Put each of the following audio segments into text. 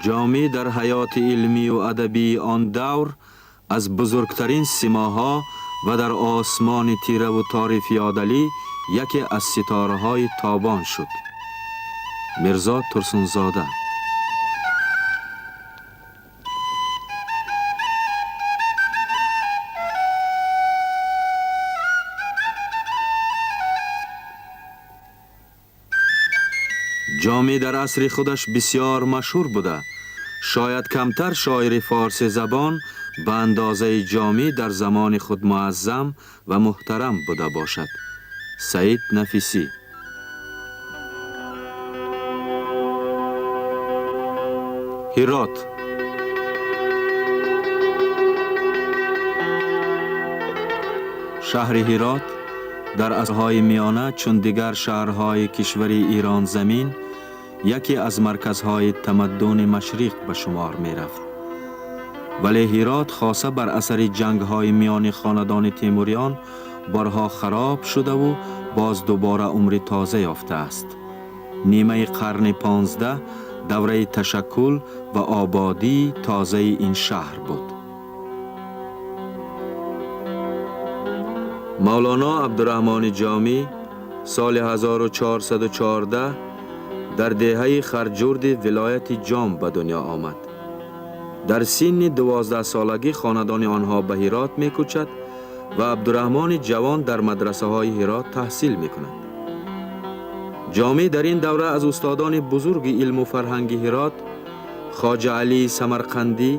Ҷомӣ дар ҳаёти илмию адабии он давр аз бузургтарин симоҳо ва дар осмони тираву тори феодалӣ яке аз ситораҳои тобон шуд. Мирзо Турсунзода. Ҷомӣ дар асри худаш бисёр машҳур буда. Шояд камтар шоири форси забон ба андозаи Ҷомӣ дар замони худ муаззам ва муҳтарам буда бошад. Саид Нафисӣ. Ҳирот. Шаҳри Ҳирот дар асрҳои миёна чун дигар шаҳрҳои кишвари Иронзамин яке аз марказҳои тамаддуни машриқ ба шумор мерафт. Вале Ҳирот хоса бар асари ҷангҳои миёни хонадони Темуриён борҳо хароб шудаву боз дубора умри тоза ёфтааст. Нимаи қарни 15 давраи ташаккул ва ободии тозаи ин шаҳр буд. Мавлоно Абдураҳмони Ҷомӣ соли 1414 дар деҳаи Харҷурди вилояти Ҷом ба дунё омад. Дар синни 12-солагӣ хонадони онҳо ба Ҳирот мекӯчад ва Абдураҳмони ҷавон дар мадрасаҳои Ҳирот таҳсил мекунад. Ҷомӣ дар ин давра аз устодони бузурги илму фарҳанги Ҳирот Хоҷа Алии Самарқандӣ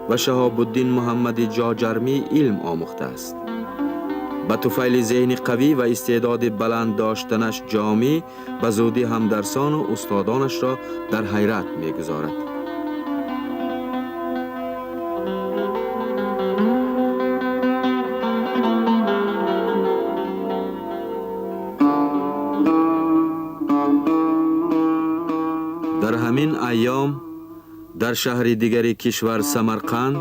ва Шаҳобуддин Муҳаммади Ҷоҷармӣ илм омӯхтааст. Ба туфайли зеҳни қавӣ ва истеъдоди баланд доштанаш Ҷомӣ ба зудӣ ҳамдарсону устодонашро дар ҳайрат мегузорад. Дар ҳамин айём дар шаҳри дигари кишвар Самарқанд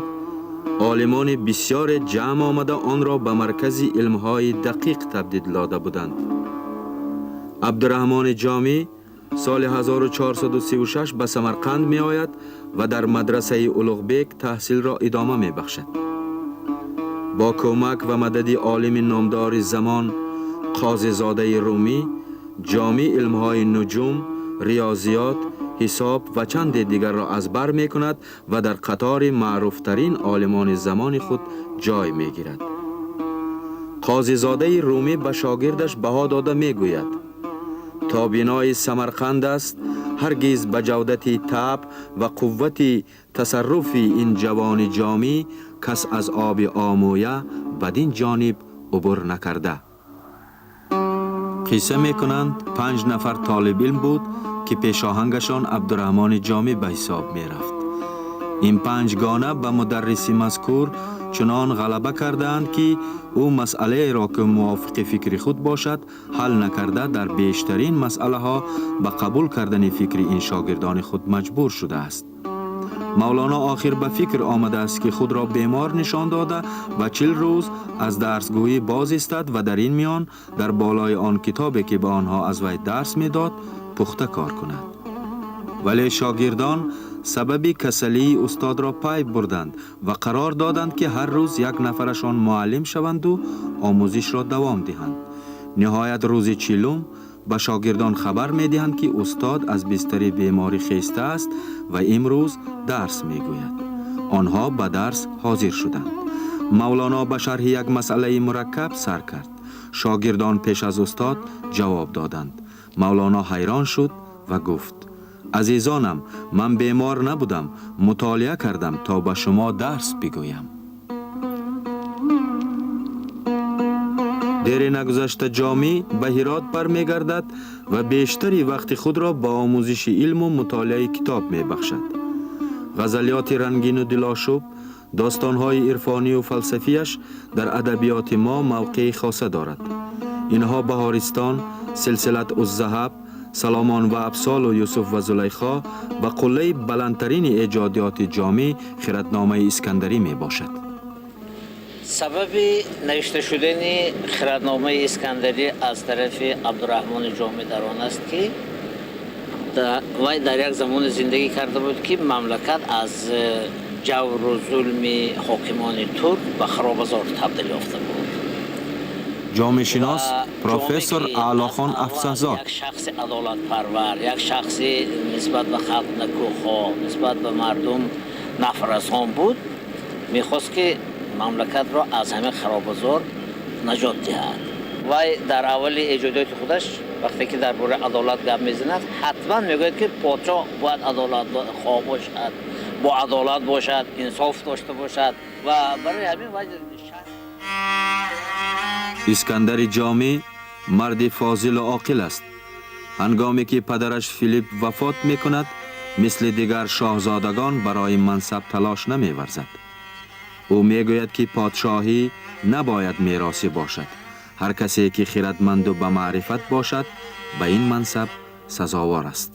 олимони бисёре ҷамъ омада онро ба маркази илмҳои дақиқ табдил дода буданд. Абдураҳмони Ҷомӣ соли 1436 ба Самарқанд меояд ва дар мадрасаи Улуғбек таҳсилро идома мебахшад. Бо кӯмак ва мадади олими номдори замон Қозизодаи Румӣ, Ҷомӣ илмҳои нуҷум, риёзиёт, ҳисоб ва чанде дигарро аз бар мекунад ва дар қатори маъруфтарин олимони замони худ ҷой мегирад. Қозизодаи Румӣ ба шогирдаш баҳо дода мегӯяд: то бинои Самарқанд аст, ҳаргиз ба ҷавдати таб ва қуввати тасарруфи ин ҷавони Ҷомӣ кас аз оби Омӯя бадин ҷониб убур накарда. Қисса мекунанд, 5 нафар толибилм буд ки пешоҳангашон Абдураҳмони Ҷомӣ ба ҳисоб мерафт. Ин панҷгона ба мударриси мазкур чунон ғалаба кардаанд, ки ӯ масъалаеро ки мувофиқи фикри худ бошад ҳал накарда дар бештарин масъалаҳо ба қабул кардани фикри ин шогирдони худ маҷбур шудааст. Мавлоно охир ба фикр омадааст, ки худро бемор нишон дода ва 40 рӯз аз дарсгӯӣ боз истад ва дар ин миён дар болои он китобе ки ба онҳо аз вай дарс медод пухта кор кунад. Вале шогирдон сабаби касалии устодро пай бурданд ва қарор доданд, ки ҳар рӯз як нафарашон муаллим шаванду омӯзишро давом диҳанд. Ниҳоят рӯзи 40-ум ба шогирдон хабар медиҳанд, ки устод аз бистари беморӣ хестааст ва имрӯз дарс мегӯяд. Онҳо ба дарс ҳозир шуданд. Мавлоно ба шарҳи як масъалаи мураккаб сар кард. Шогирдон пеш аз устод ҷавоб доданд. Мавлоно ҳайрон шуд ва гуфт: азизонам, ман бемор набудам, мутолиа кардам то ба шумо дарс бигӯям. Дере нагузашта Ҷомӣ ба Ҳирот бармегардад ва бештари вақти худро ба омӯзиши илму мутолиаи китоб мебахшад. Ғазалиёти рангину дилошуб, достонҳои ирфонию фалсафияш дар адабиёти мо мавқеи хоса дорад. Инҳо Баҳористон, Силсилат уззаҳаб, Саломон ва Абсолу Юсуф ва Зулайхо ва қуллаи баландтарини эҷодиёти Ҷомӣ Хиратномаи Искандарӣ мебошад. Сабаби навишта шудани Хиратномаи Искандарӣ аз тарафи Абдураҳмони Ҷомӣ дар он аст, ки Вай дар як замоне зиндагӣ карда буд, ки мамлакат аз ҷавру зулми ҳокимони турк ба харобазор табдил ёфта буд. Ҷомеъшинос Ва профессор Ҷомӣ ки Аълохон аз аввал Афзаҳзод. як шахси адолатпарвар, як шахси нисбат ба халқ накӯхоҳ, нисбат ба мардум нафрасон буд, мехост, ки мамлакатро аз ҳамин харобазор наҷот диҳад. Вай дар аввали эҷодиёти худаш, вақте ки дар бораи адолат гап мезанад, ҳатман мегӯяд, ки подшоҳ бояд адолатхоҳ бошад, бо адолат бошад, инсоф дошта бошад. Ва барои ҳамин вай Искандари Ҷомӣ марди фозилу оқил аст. Ҳангоме ки падараш Филипп вафот мекунад, мисли дигар шоҳзодагон барои мансаб талош намеварзад. Ӯ мегӯяд, ки подшоҳӣ набояд меросӣ бошад. Ҳар касе ки хиратманду ба маърифат бошад, ба ин мансаб сазовор аст.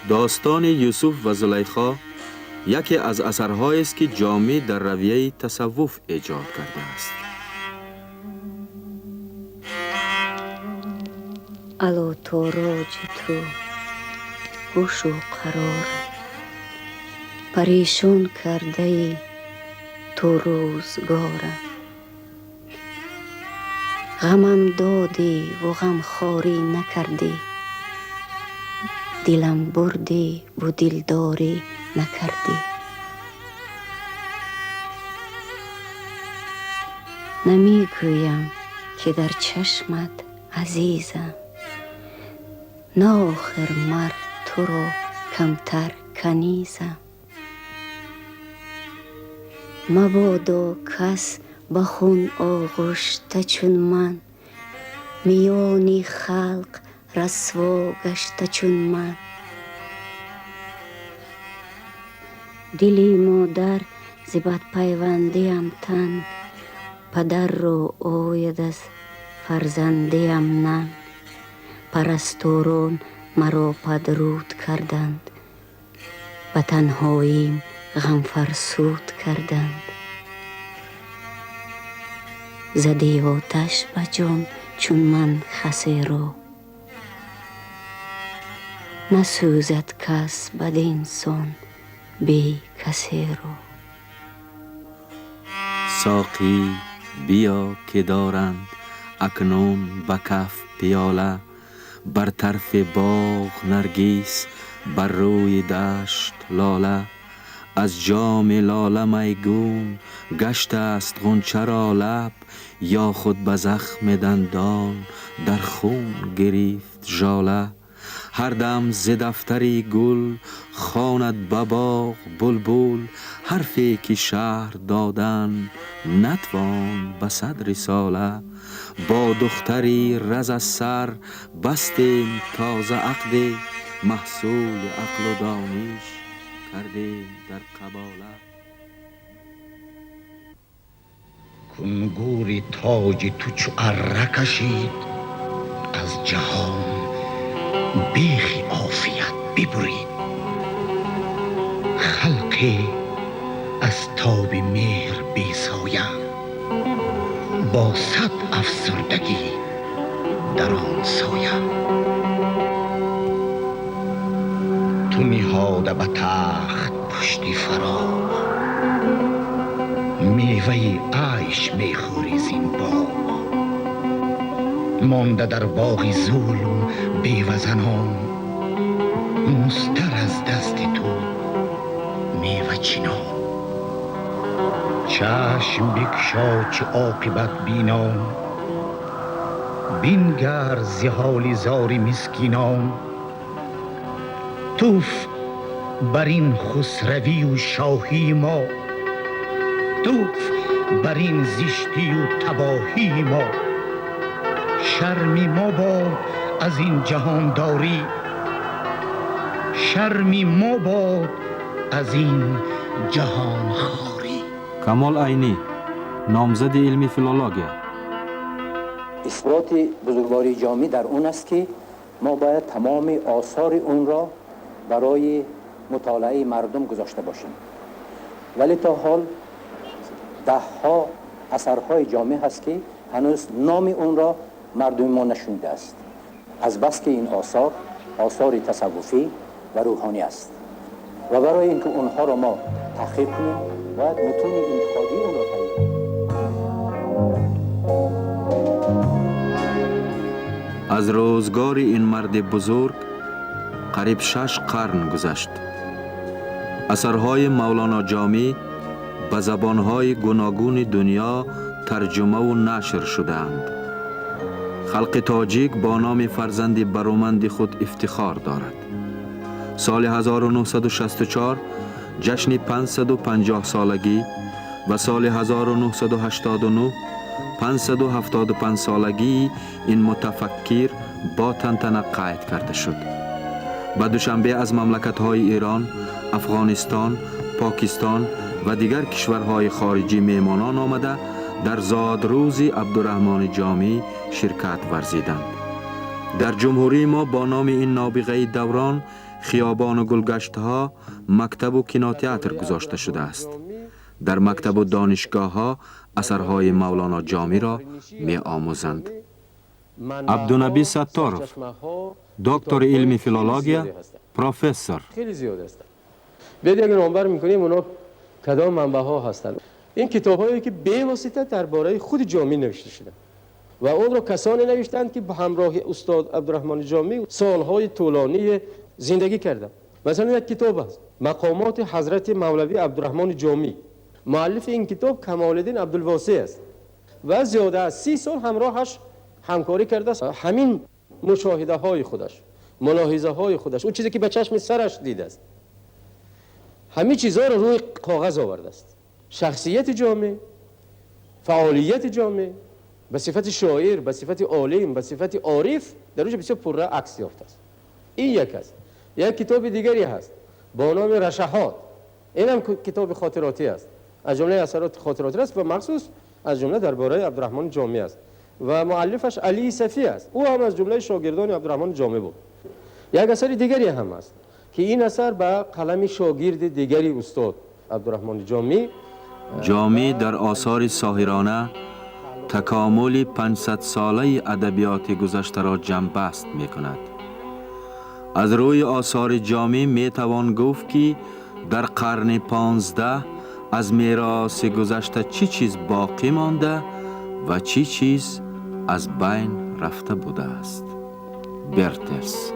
Достони Юсуф ва Зулайхо яке аз асарҳоест, ки Ҷомӣ дар равияи тасаввуф эҷод кардааст. Ало тороҷи ту ҳушу қарорам, парешон кардаи ту рӯзгорам. Ғамам додӣ ву ғамхорӣ накардӣ, дилам бурдӣ ву дилдорӣ накардӣ. Намегӯям, ки дар чашмат азизам, нохир мар туро камтар канизам. Мабодо кас ба хун оғушта чун ман, миёни халқ расво гашта чун ман. Дили модар зи бадпайвандиам танг, падарро ояд аз фарзандиам нанг. Парасторон маро падруд карданд, ба танҳоим ғамфарсуд карданд. Зади оташ ба ҷон чун ман хасеро, насӯзад кас бадин сон бе касеро. Соқӣ, биё, ки доранд акнун ба каф пиёла, бар тарфи боғ наргис, бар рӯи дашт лола. Аз ҷоми лола майгун гаштааст ғунчаро лаб, ё худ ба захми дандон дар хун гирифт жола. Ҳар дам зи дафтари гул хонад ба боғ булбул, ҳарфе ки шаҳр додан натвон ба сад рисола. Бо духтари раз аз сар бастем тоза ақде, маҳсули ақлу дониш кардем дар қабола. Кунгури тоҷи ту чу арра кашид, аз ҷаҳон бехи офият бибурид. Халқе аз тоби меҳр бесоя, бо сад афсурдагӣ дар он соя. Ту ниҳода ба тахт пушти фароғ, меваи айш мехӯрӣ зин боғ. Монда дар боғи зулм бевазанон, мустар аз дасти ту мевачинон. Чашм бикушо, чу оқибат бинон, бингар зи ҳоли зори мискинон. Туф бар ин хусравию шоҳии мо, туф бар ин зиштию табоҳии мо. Шарми мо бод аз ин ҷаҳондорӣ, шарми мо бод аз ин ҷаҳонхорӣ. Камол Айнӣ, номзади илми филология. Исботи бузургвории Ҷомӣ дар он аст, ки мо бояд тамоми осори онро барои мутолиаи мардум гузошта бошем, вале то ҳол даҳҳо асарҳои Ҷомӣ ҳаст, ки ҳанӯз номи онро мардуми мо нашунидааст, аз бас ки ин осор آثار تصوفی و روحانی است و برای اینکه اونها را ما تحقیق کنیم باید متون انتقادی اون را تهیه کنیم. از روزگار این مرد بزرگ قریب 6 قرن گذشت. اثرهای مولانا جامی به زبانهای گوناگون دنیا ترجمه و نشر شده‌اند. خلق تاجیک با نام فرزند برومند خود افتخار دارد. سال 1964 جشن 550 سالگی و سال 1989 575 سالگی این متفکر با تنتنه قید کرده شد. به دوشنبه از مملکت‌های ایران، افغانستان، پاکستان و دیگر کشورهای خارجی میهمانان آمده در زادروز عبدالرحمن جامی شرکت ورزیدند. در جمهوری ما با نام این نابغه دوران خیابان و گلگشت‌ها، مکتب و کینوتئاتر گذاشته شده است. در مکتب و دانشگاه ها اثرهای مولانا جامی را می آموزند. عبدالنبی ستاروف، دکتر علم فیلولوژی، پروفسور. خیلی زیاد هستند. بیاید اگه نامبر میکنیم اونا کدام منبع ها هستند. این کتاب هایی که به واسطه درباره خود جامی نوشته شده و اون رو کسانی نوشتند که به همراه استاد عبدالرحمن جامی سالهای طولانی زندگی کردند. مثلا یک کتاب هست، مقامات حضرت مولوی عبدالرحمن جامی. مؤلف این کتاب کمال الدین عبدالواسع است و زیاده از 30 سال همراهش همکاری کرده است. همین مشاهده های خودش، ملاحظه های خودش، اون چیزی که به چشم سرش دیده است، همه چیزها رو روی کاغذ آورده است. شخصیت جامع، فعالیت جامع به صفت شاعر، به صفت عالم، به صفت عارف در اونجا بسیار پرره عکس یافته است. این یک است. یک کتاب دیگری هست با نام رشحات. این هم کتاب خاطراتی است، از جمله اثرات خاطراتی است و مخصوص از جمله درباره عبدالرحمن جامی است و مؤلفش علی صفی است. او هم از جمله شاگردان عبدالرحمن جامی بود. یک اثر دیگری هم است که این اثر به قلم شاگرد دیگری استاد عبدالرحمن جامی. جامی در آثار ساحرانه تکامل 500 ساله ادبیات گذشته را جمع‌بست می‌کند. از روی آثار جامی می‌توان گفت که در قرن 15 از میراث گذشته چی چیز باقی مانده و چی چیز از بین رفته بوده است. برترس.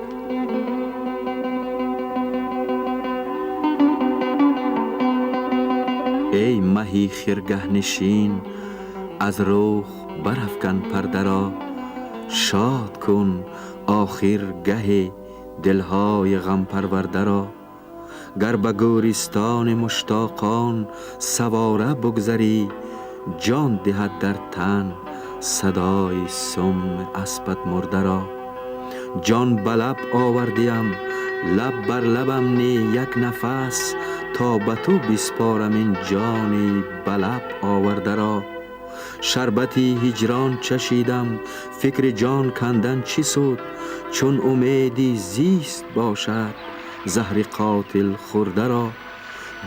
ای مهی خرگه نشین، از رخ برافکن پرده را، شاد کن آخر گه دلهای غم پرورده را. گر به گورستان مشتاقان سواره بگذری، جان دهد در تن صدای سم اسپت مرده را. جان به لب آوردیم، لب بر لبم نی یک نفس، تا به تو بسپارم این جانی به لب آورده را. شربتی هجران چشیدم، فکر جان کندن چی سود، چون امیدی زیست باشد زهر قاتل خورده را.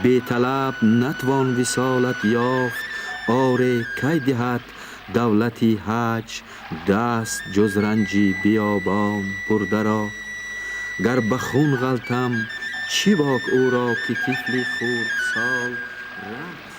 بی طلب نتوان وصالت یافت، آره کی دهد دولتی حج، دست جز رنجی بیابان برده را. گر به خون غلطم چی باک او را که طفلی خردسال رقص